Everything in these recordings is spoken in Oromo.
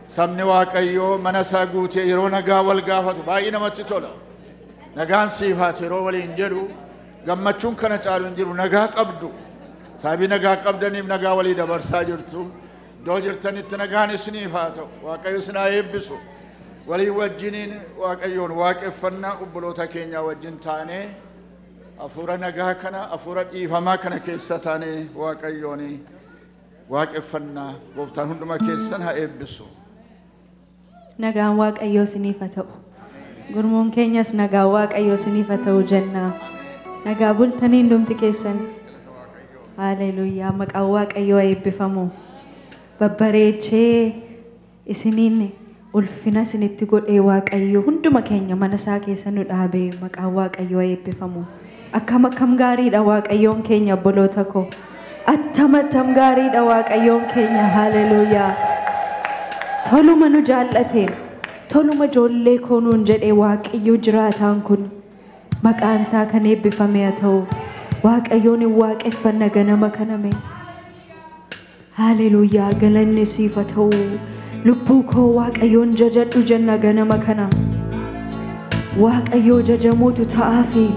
Sabni Waaqayyoo mana isaa guutee yeroo nagaa wal gaafatu baay'ee namatti tola. Nagaan siif haa ta'u yeroo waliin jedhu gammachuun kana caalu hin jiru. Nagaa qabdu. Sababii nagaa qabdaniif nagaa walii dabarsaa jirtu. Iddoo jirtanitti nagaan isiniif haa ta'u. Waaqayyo isin haa eebbisu. Walii wajjiniin Waaqayyoon waaqeffannaa obboloota keenyaa wajjin taanee hafuura nagaa kana, hafuura dhiifamaa kana keessa taanee Waaqayyoon waaqeffannaa. Gooftaan hunduma keessan haa eebbisu. Nagaan Waaqayyoo isiniif haa ta'u. Gurmuun keenyas nagaan Waaqayyoo isiniif haa ta'u jenna. Nagaa bultanii hundumti keessan. Haleluuyaa, maqaan Waaqayyoo haa eebbifamu. Babbareechee isiniin ulfina isinitti godhee Waaqayyo hunduma keenya mana isaa keessa nu dhaabee maqaan Waaqayyoo haa eebbifamu. Akkam akkam gaariidha Waaqayyoon keenya, obboloota koo. Attam attam gaariidha Waaqayyoon keenya. Haleluuyaa. Toluma nu jaallateen, toluma ijoollee koo nuun jedhee Waaqayyo jiraataan kun maqaan isaa kan eebbifame haa ta'u. Waaqayyoon hin waaqeffanna ganama kana mee. Haleluuyaa, galanni siif haa ta'u. Lubbuu koo Waaqayyoon jajadhu jenna ganama kana. Waaqayyoo jajamuutu ta'aafi.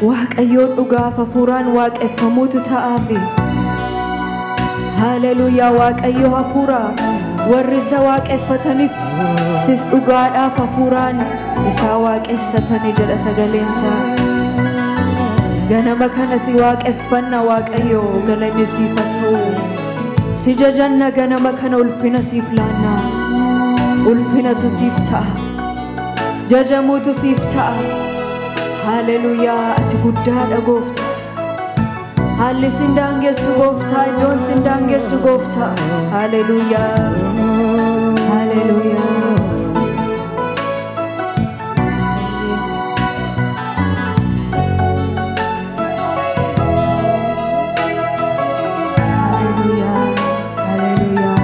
Waaqayyoon dhugaaf hafuuraan waaqeffamuutu ta'aafi. Haleluuyaa, Waaqayyo hafuura, warri isa waaqeffataniif sis dhugaadhaaf hafuuraan isaa waaqessatanii jedha sagaleen isaa. Ganama kana si waaqeffanna Waaqayyo, galanni siif haa ta'u. Si jajanna ganama kana, ulfina siif laanna. Ulfinatu siif ta'a. Jajamuutu siif ta'a. Haleluuyaa, ati guddaadha Gooftaa. Haalli sin daangessu Gooftaa, iddoon sin daangessu Gooftaa. Haleluuyaa. Haleluuyaa. Haleluuyaa. Haleluuyaa.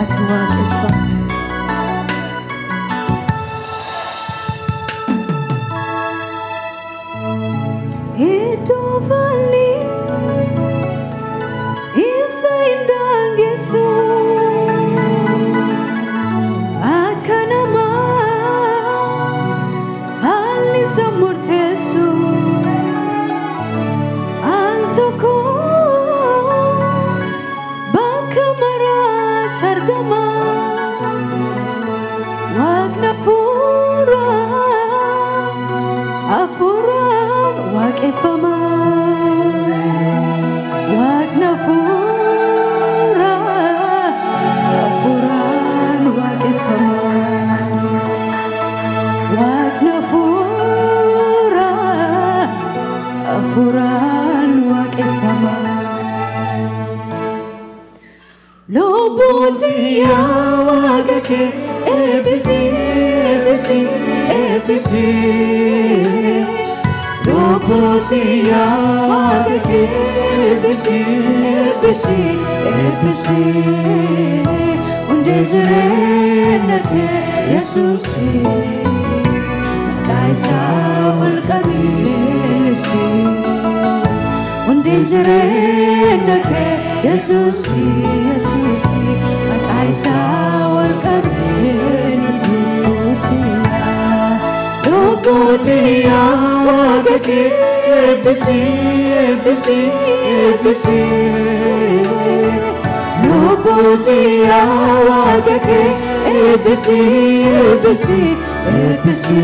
Ati waaqeffama. Iddoo falli isa hin daangessu, akka namaa haalli isa murteessu, al tokko bakka maraatti argama. Waaqni hafuura, hafuuraan waaqeffama. Waaqni hafuura, hafuuraan waaqeffama. Waaqni hafuura, hafuuraan waaqeffama. Lubbuun tiyyaa Waaqa kee eebbisi, eebbisi, eebbisi. Lubbuun tiyyaa Waaqa kee eebbisi, eebbisi, eebbisi. Hundee jireenya kee Yesuusi. Maqaa isaa ol qabii leellisi. Hundeen jireenya kee Yesuusi, Yesuusi. Maqaa isaa ol qabii leellisi. Lubbuu tiyyaa Waaqa kee eebbisi, eebbisi, eebbisi. Lubbuu tiyyaa Waaqa kee eebbisi, eebbisi, eebbisi.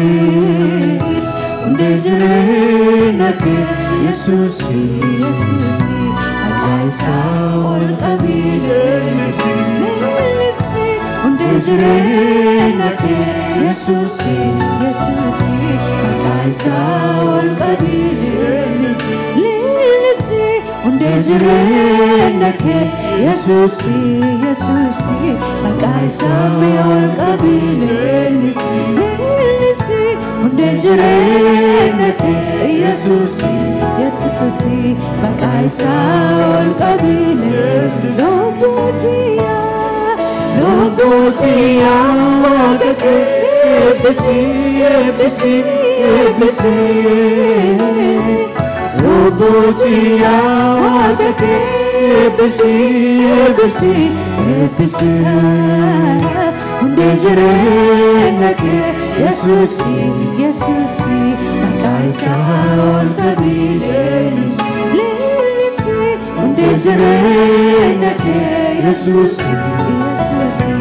Hundee jireenya kee Yesuusi, Yesuusi. Maqaa isaa ol qabii leellisi, leellisi. Hundee jireenya kee Yesuusi, Yesuusi. Maqaa isaa ol qabii leellisi, leellisi. Hundee jireenya kee Yesuusi, Yesuusi. Maqaa isaa mee ol qabii leellisi, leellisi. Hundee jireenya kee Yesuusi, Yesuusi. Maqaa isaa ol qabii leellisi. Lubbuu tiyyaa, lubbuu tiyyaa Waaqa kee eebbisi, eebbisi, eebbisi. Lubbuu tiyyaa Waaqa kee eebbisi eebbisi eebbisi hundee jireenya kee Yesuusi Yesuusi maqaa isaa ol qabii leellisi leellisi hundee jireenya kee Yesuusi Yesuusi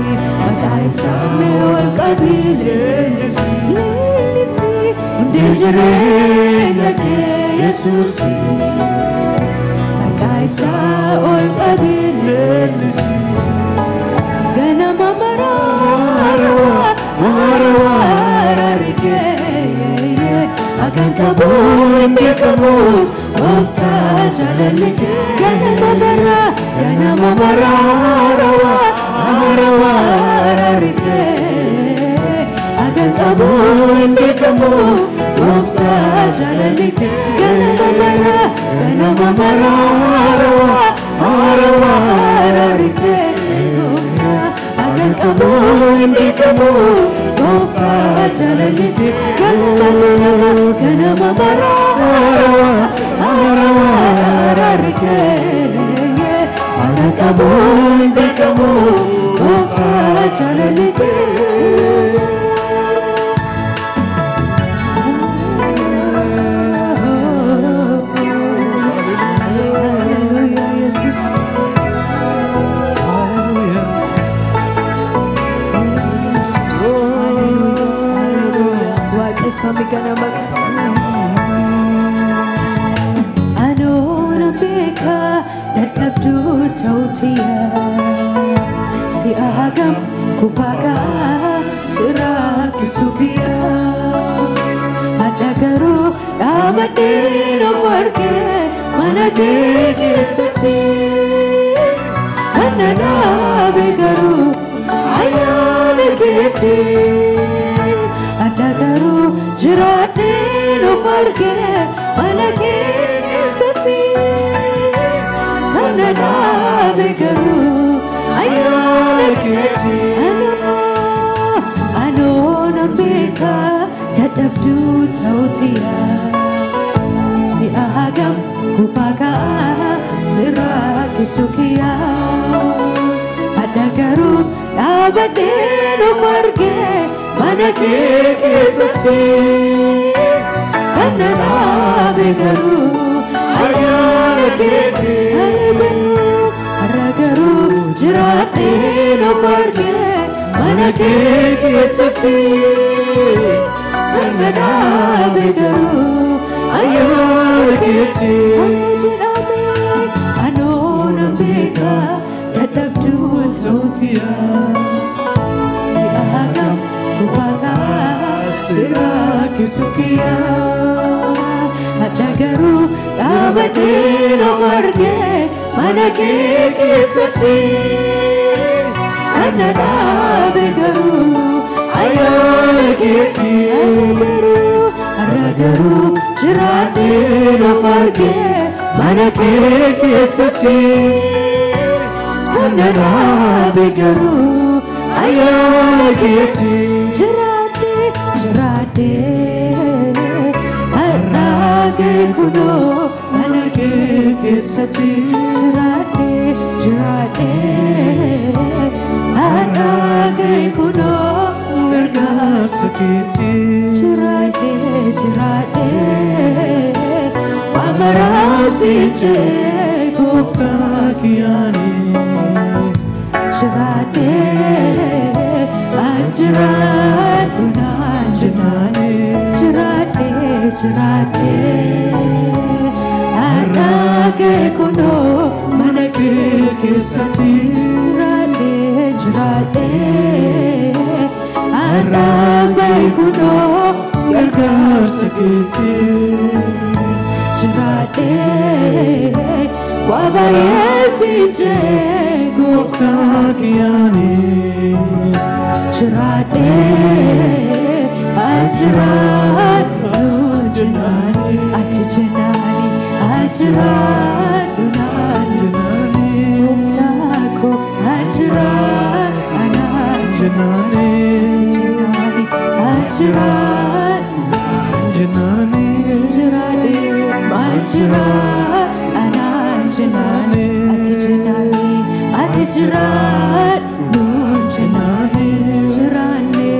maqaa isaa ol qabii leellisi leellisi hundee jireenya kee Yesuusi maqaa isaa ol qabii leellisi ganama maraara maraara akan qabu hin beekamu gooftaa jaalalli kee ganama mara ganama maraara maraara akan qabu hin beekamu gooftaa jaalalli kee ganama mara ganama maraara maraara gooftaa akan qabu hin beekamu gooftaa jaalalli kee ganama ganama maraara maraara akan qabu hin beekamu gooftaa jaalalli kee. Hallelujah, Jesus. Hallelujah. Jesus. Hallelujah, hallelujah. Waaqeffame ganama Anoona beeka dadhabduu ta'uutiya si'a hagam kufaa ka'aa sirraa kisuu kiyya adda garuu dhaabadheen of argee mana kee keessatti kan na dhaabe garuu ayyaana keeti adda garuu jiraadheen of argee mana kee keessatti kan na dhaabe garuu ayyaana keeti. Anoona beeka dadhabduu ta'uutiya si'a hagam kufaa ka'aa sirraa kisuu kiyya adda garuu dhaabadheen of argee mana kee keessatti kan na dhaabe garuu ayyaana keeti. Har'a garuu jiraadheen of argee mana kee keessatti kan na dhaabe garuu ayyaana keeti. Ani jedhame anoona beeka dadhabduu ta'uutiya si'a hagam kufaa ka'aa sirraa kisuu kiyya adda garuu dhaabadheen of argee mana kee keessatti kan na dhaabe garuu ayyaana keeti. Har'a garuu jiraadheen of argee mana kee keessatti kan na dhaabe garuu ayyaana keeti. Jiraadhee jiraadhee har'a ga'e kunoo mana kee keessatti jiraadhee jiraadhee har'a ga'e kunoo Gargaarsa keeti. jiraadhee jiraadhee waan sichee Gooftaa kiyyaani. jiraadhee ajiraadhu naan jennaani jiraadhee jiraadhee har'a ga'e kunoo mana kee keessatti jiraadhee jiraadhee har'a ga'e kunoo Gargaarsa keeti. jiraadhee waa baay'ee sichee Gooftaa kiyyaani. jiraadhee ajiraadhu jennaani ati jennaani ajiraadhu naan Jennaani. gooftaa koo ajiraadhu anaan Jennaani. jennaani ajiraadhu Jennaani. jiraadhee ajiraadhu anaan jennaani ati Ati jiraadhu jennaani jiraanne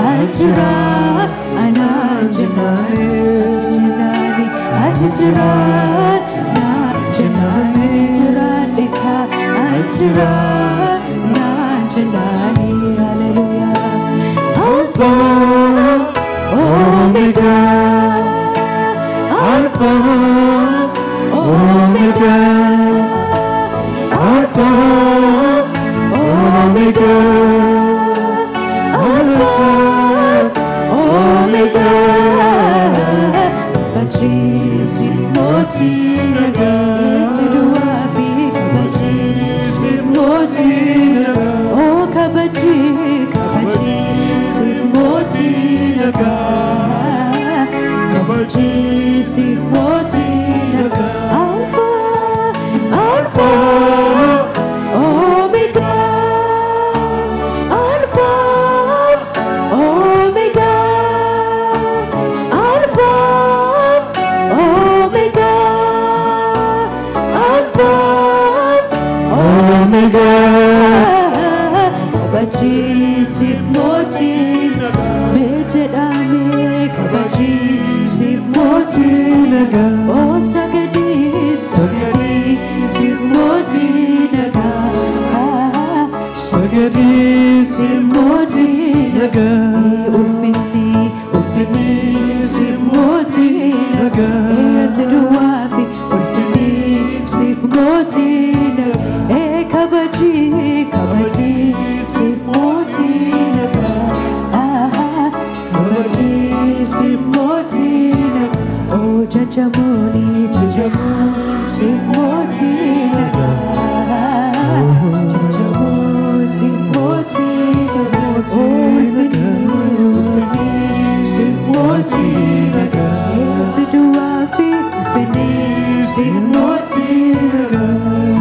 ajira anaan jennaani ati jennaani ati jiraadhu jennaani jiraadhe ka ajira naan jennaani hallelujah Alpha Omega Alpha Omega Alpha Omega Alpha Omega Kabajisi moti naga Yesuduafi kabajisi moti naga Oh kabaji kabajisi moti naga Kabajisi moti naga Alpha Alpha Omega Alpha Omega Alpha Omega Alpha Omega Kabajisi moti mejedame kabajisi moti naga Oh sagadi sagadi sif moti naga Sagadi sif moti naga Ulfinni ulfinni sif moti naga Yesuduafi ulfinni sif moti naga Kabaji kabaji sif moti naga Kabaji sif moti naga Oh jajamuni jajamuni sif moti naga Jajamuni sif moti naga Oh ulfinni ulfinni sif moti naga Yesuduafi ulfinni sif moti naga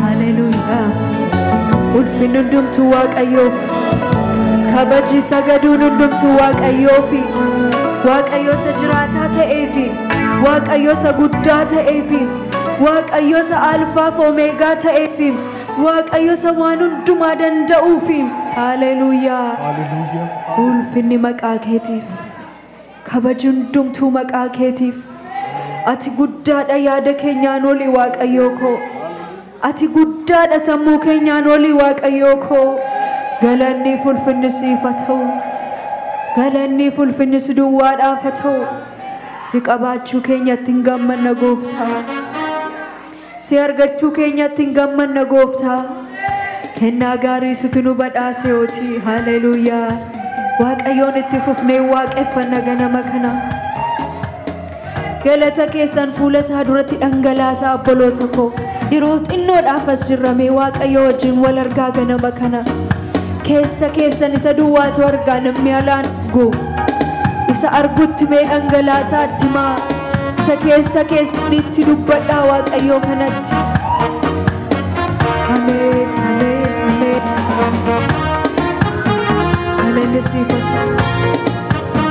Hallelujah Ulfinni hundumtuu Waaqayyoof kabaji sagaduun hundumtuu Waaqayyoofi Waaqayyo isa jiraataa ta'eefi Waaqayyo isa guddaa ta'eefi Waaqayyo isa Alfaaf Omeegaa ta'eefi Waaqayyo isa waan hundumaa danda'uufi Hallelujah Hallelujah Ulfinni maqaa keetiif kabaji hundumtuu maqaa keetiif ati guddaadha yaada keenyaan olii Waaqayyoo koo ati guddaadha sammuu keenyaan olii Waaqayyoo koo galanni ulfinni siif haa ta'u galanni ulfinni si duwwaadhaaf haa ta'u si qabaachuu keenyatti hin gammanna gooftaa si argachuu keenyatti hin gammanna gooftaa kennaa gaarii situ nu badhaase yooti hallelujah Waaqayyoon itti fufnee waaqeffanna ganama kana galata keessan fuula isaa duratti dhangalaasaa obboloota koo yeroo xinnoodhaaf as jirramee Waaqayyo wajjin wal argaa ganama kana keessa keessan isa duwwaatu argaa namni alaan argu isa argutti mee dhangalaasaa itti himaa isa keessa keessanitti dubbadhaa Waaqayyoo kanatti Ameen ameen ameen galanni siif haa ta'u.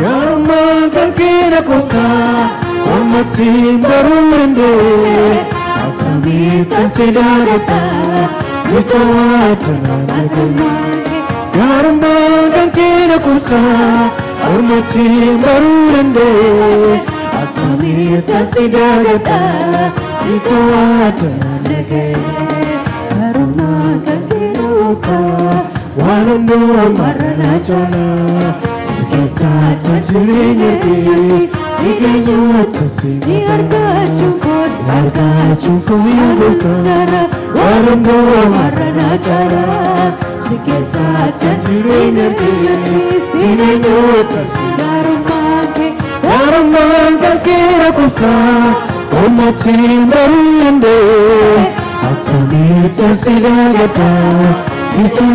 Gaarummaan kan keena koobsaa ormatti baruu danda'e Attamitti si dagadha situ waadana Gaarummaan kan keena koobsaa ormatti baruu danda'e Attamitti si dagadha situ waadana Gaarummaan kan keena koobsaa waan hundumaa marana jala. keessatti jireenya kee si eenyutu si argachuu koo si argachuu koo yaa warra na caalaa si keessatti jireenya kee si eenyutu gaarummaan kee gaarummaan kan kee lakkoofsaa ormatiin baruu danda'e attamitti si dagadha situ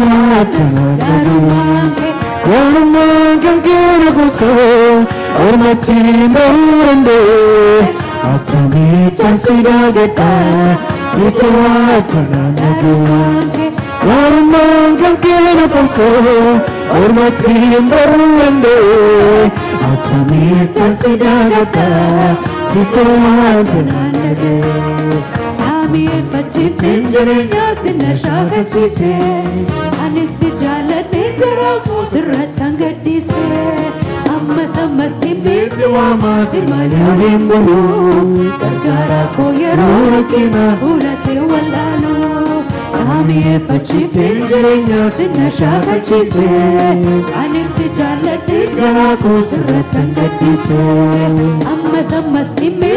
addana gaarummaan kee gaarummaan kan kee lakkoofsaa ormatiin baruu danda'e attamitti si dagadha situ addana gaarummaan kee gaarummaan kan kee lakkoofsaa ormatiin baruu danda'e attamitti si dagadha situ addana Naami'eeffachiifte jireenya sinna shaakachiise ani si jaalladhe garaa koo sirratti hangadhiise ammas ammas dhimmi si malee hin bulu gargaaraa koo yeroo rakkina fuula kee wallaalu Naami'eeffachiifte jireenya sinna shaakachiise ani si jaalladhe garaa koo sirratti hangadhiise ammas ammas dhimmi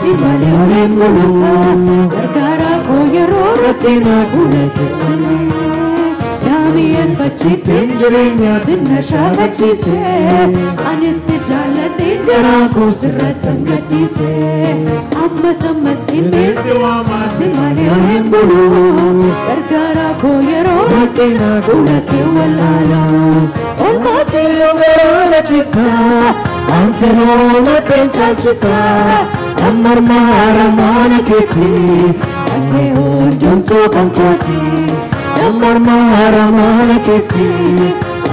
si malee hin bulu gargaaraa koo yeroo rakkina fuula kee Naami'eeffachiifte jireenya sinna shaakachiise ani si jaalladhe garaa koo sirratti hangadhiise ammas ammas dhimmi si malee hin bulu gargaaraa koo yeroo rakkina fuula kee wallaalu olmaa kee garaa ciibsa anfirooma kee caalchisa ammarmaara maana keeti Akkee hundumtuu kan kooti ammarmaara maana keeti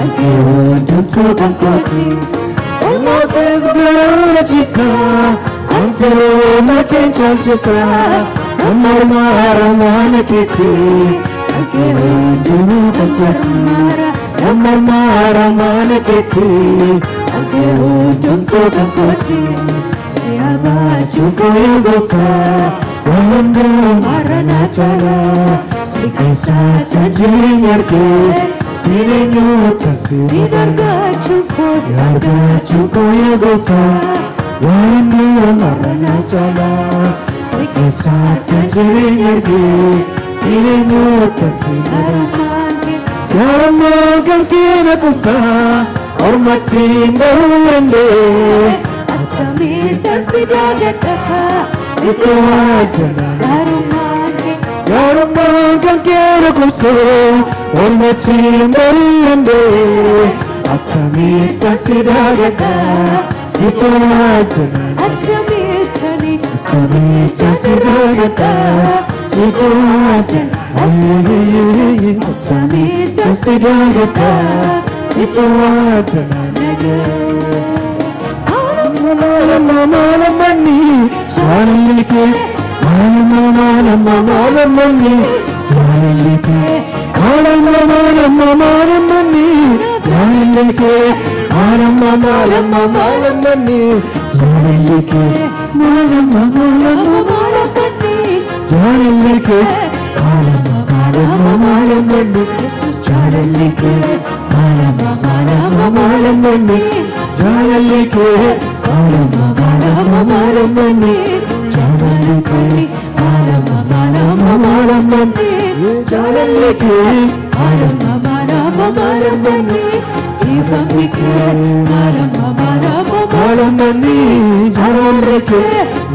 Akkee hundumtuu kan kooti olmaa kee garaa ciibsa anfirooma kee caalchisa ammarmaara maana keeti Akkee hundumtuu kan kooti ammarmaara maana keeti Akkee hundumtuu kan kooti si abaachu koo yaa gooftaa waan warra na caalaa si keessatti jireenya argee si eenyutu si argachuu koo si argachuu koo yaa gooftaa waan warra na caalaa si keessatti jireenya argee si eenyutu si gaarummaan kee gaarummaan kan kee lakkoofsaa ormatiin baruu danda'e attamitti si dagadha situ addana gaarummaan kee gaarummaan kan kee lakkoofsaa ormatiin baruu danda'e attamitti si dagadha situ addana attamitti attamitti si dagadha situ addana attamitti si dagadha situ addana Mala jaalallike mala mala mala manni jaalallike mala mala mala manni jaalallike mala mala mala manni jaalallike mala mala mala manni jaalallike mala mala mala manni jaalallike mala mala mala manni jaalallike mala mala mala manni jaalallike mala mala mala manni jaalallike mala mala mala manni jiifamike mala mala mala manni jaalallike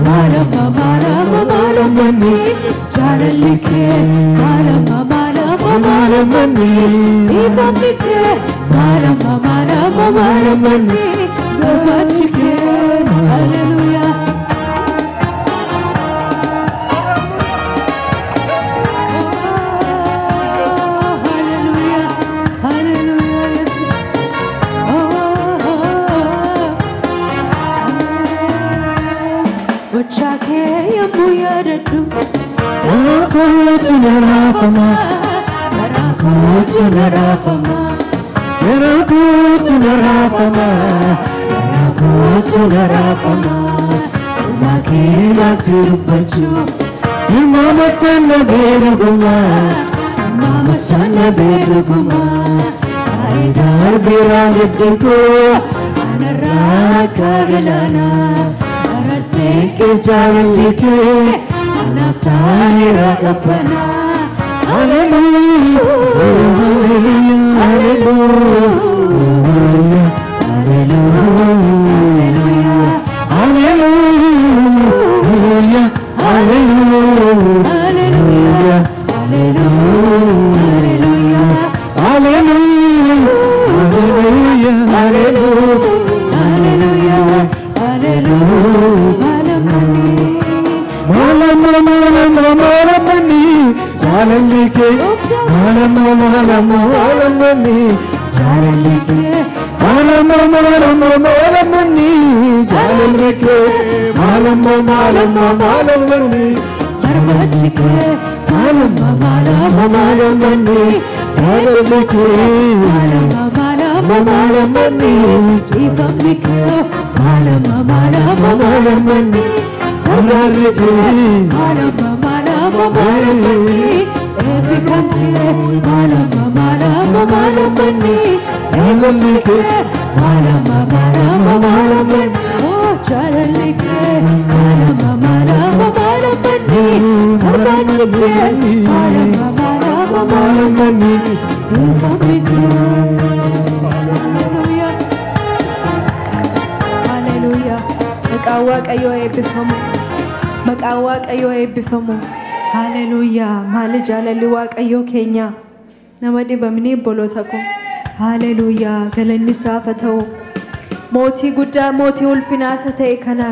mala mala mala manni jaalallike mala mala mala manni jiifamike mala mala mala manni barbaachike haleluuyaa. Haleluuyaa haleluuyaa Yesuus. Gochaa kee yommuu yaadadhu Kootu na raafama garaa kootu na raafama garaa kootu na raafama garaa kootu na raafama Dhumaa kee baasuu dubbachuu Tilmaama sana beeluguma Mama sana beeluguma Darbeera lubbuun anarraa akka galaanaa arartee kee jaalalli kee anaaf taa'eera qabbanaa. Hallelujah, hallelujah, hallelujah, hallelujah, hallelujah, hallelujah, hallelujah, hallelujah. Malamma malamma malamani jaalalli malamma malamma malamani jaalalli malamma malamma malamani jaalalli malamma malamma malamani barbachike malamma malamma malamani jaalalli malamma malamma malamani ifamike malamma malamma malamani malamma malamma malamani ebikamke malamma malamma malamani ebikamke malamma malamma malamani oh jaalalike malamma malamma malamani barbachike malamma malamma malamani ifamike. Hallelujah, hallelujah. Maqaan Waaqayyoo eebbifamu. Maqaan Waaqayyoo eebbifamu. Hallelujah. Maali jaalalli Waaqayyoo keenya nama dhibamni obboloota koo. Hallelujah. Galanni isaaf haa ta'u. Mootii guddaa mootii ulfinaa isa ta'e kana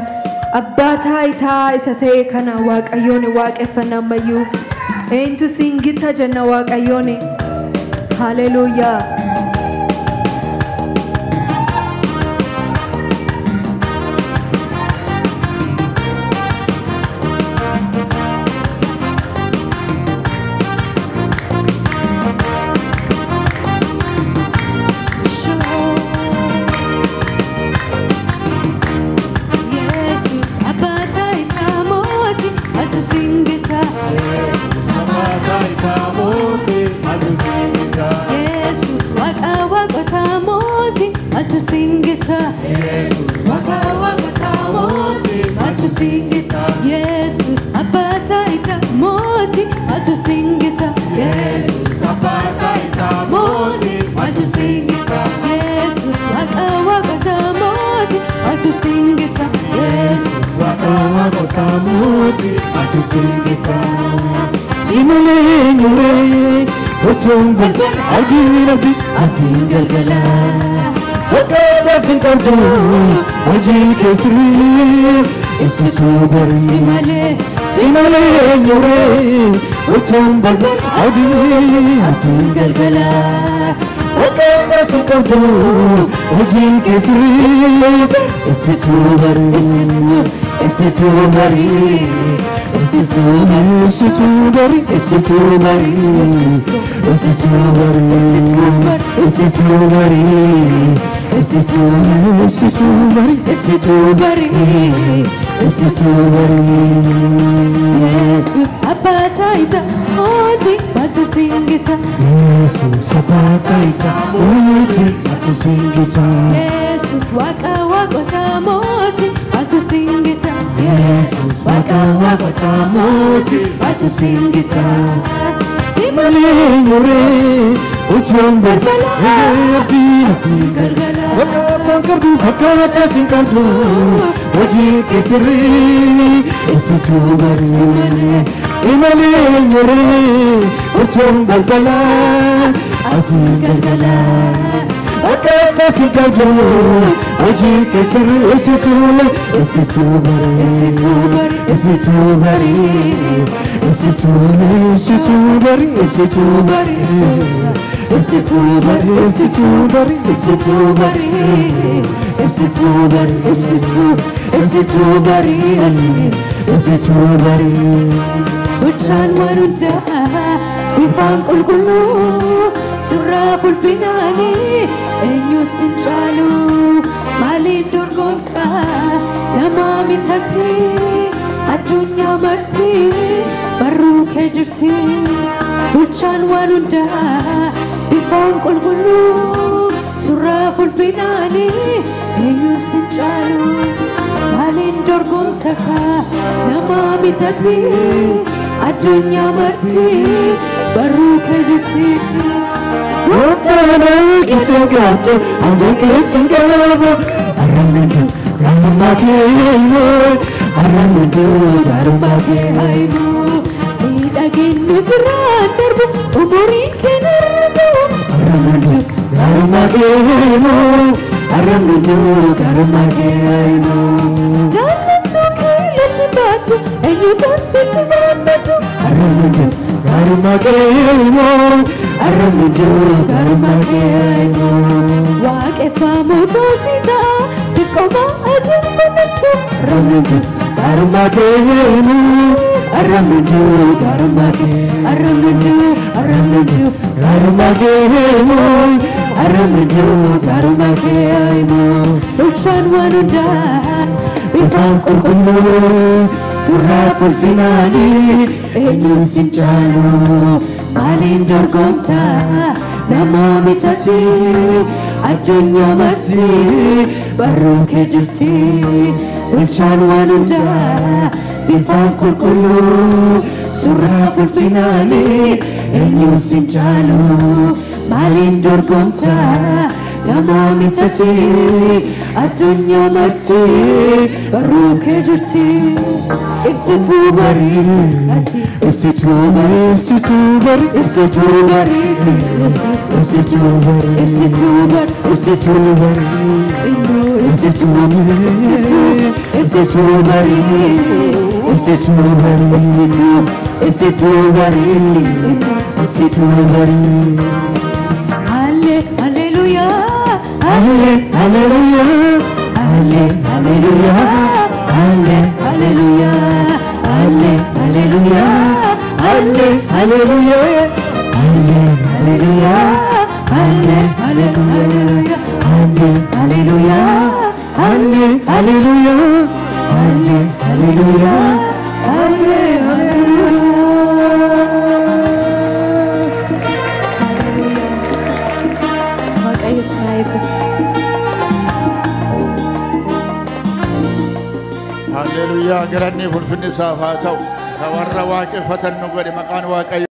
abbaa taayitaa isa ta'e kana Waaqayyoon waaqeffanna ammayyuu. Eenyutu siin gita jenna Waaqayyoon. Hallelujah. Yesus abbaa taayitaa mootii baatu singita. Yesus abbaa taayitaa mootii baatu singita. Yesus waaqa waaqota mootii baatu singita. Yesus waaqa waaqota mootii baatu singita. Si malee nyoree utuun balbala abdiin galgala. Fakkaataan qabdu fakkaataa siin qabdu hojii keessirrii ibsituu barii. Si malee nyoree utuun balbala abdiin galgala. Fakkaataa siin qabdu hojii keessirrii ibsituu ibsituu barii. Ibsituu barii. Ibsituu barii. Ibsituu ibsituu barii ibsituu barii. Ibsituu barii ibsituu barii ibsituu barii ibsituu barii ibsituu ibsituu barii ibsituu barii. Bulchaan waan hundaa bifaan qulqulluu surraa ulfinaanii eenyu sin caalu maaliin dorgomtaa nama mitati addunyaa marti barruu kee jirti. Bulchaan waan hundaa bifaan qulqulluu Surraa fulfinaani eenyu sin caalu maaliin dorgomta kaa nama bitati addunyaa marti barruu kee jirti. Gooftaan qixa gaadhe hanga keessan galaafo arramnadu gaarummaa kee himu arramnadu gaarummaa kee himu miidhaginni sirraan darbu umuriin kee narra ga'u arramnadu gaarummaa kee himu arramnadu gaarummaa kee himu. Jaallasuu kee latti baatu eenyu isaan sitti baannatu arramnadu gaarummaa kee himu arramnadu gaarummaa kee himu. Waaqeffamu toositaa si qofa ajjeeffamutu arramnadu gaarummaa kee himu arramnadu gaarummaa kee arramnadu arramnadu gaarummaa kee himu arramnadu gaarummaa kee himu. Bulchaan waan hundaa Bifaan qulqulluu surraa fulfinaanii eenyu sin caalu maaliin dorgomta nama bitati addunyaa marti barruu kee jirti. Bulchaan waan hundaa bifaan qulqulluu surraa fulfinaanii eenyu sin caalu maaliin dorgomta nama bitati addunyaa marti barruu kee jirti. Ibsituu bariiti ati ibsituu bari ibsituu bari ibsituu bariiti ibsituu bari ibsituu bari ibsituu bari ibsituu ibsituu bari ibsituu bari ibsituu bariiti ibsituu bari. Halle hallelujah Halle hallelujah halle hallelujah halle hallelujah halle hallelujah halle hallelujah halle hallelujah halle hallelujah halle hallelujah halle hallelujah halle hallelujah halle hallelujah. Waaqayyo si haa eebbisu. Hallelujaa galanni fulfinni isaaf haa ta'u. Isa warra waaqeffatan nu godhe maqaan Waaqayyo.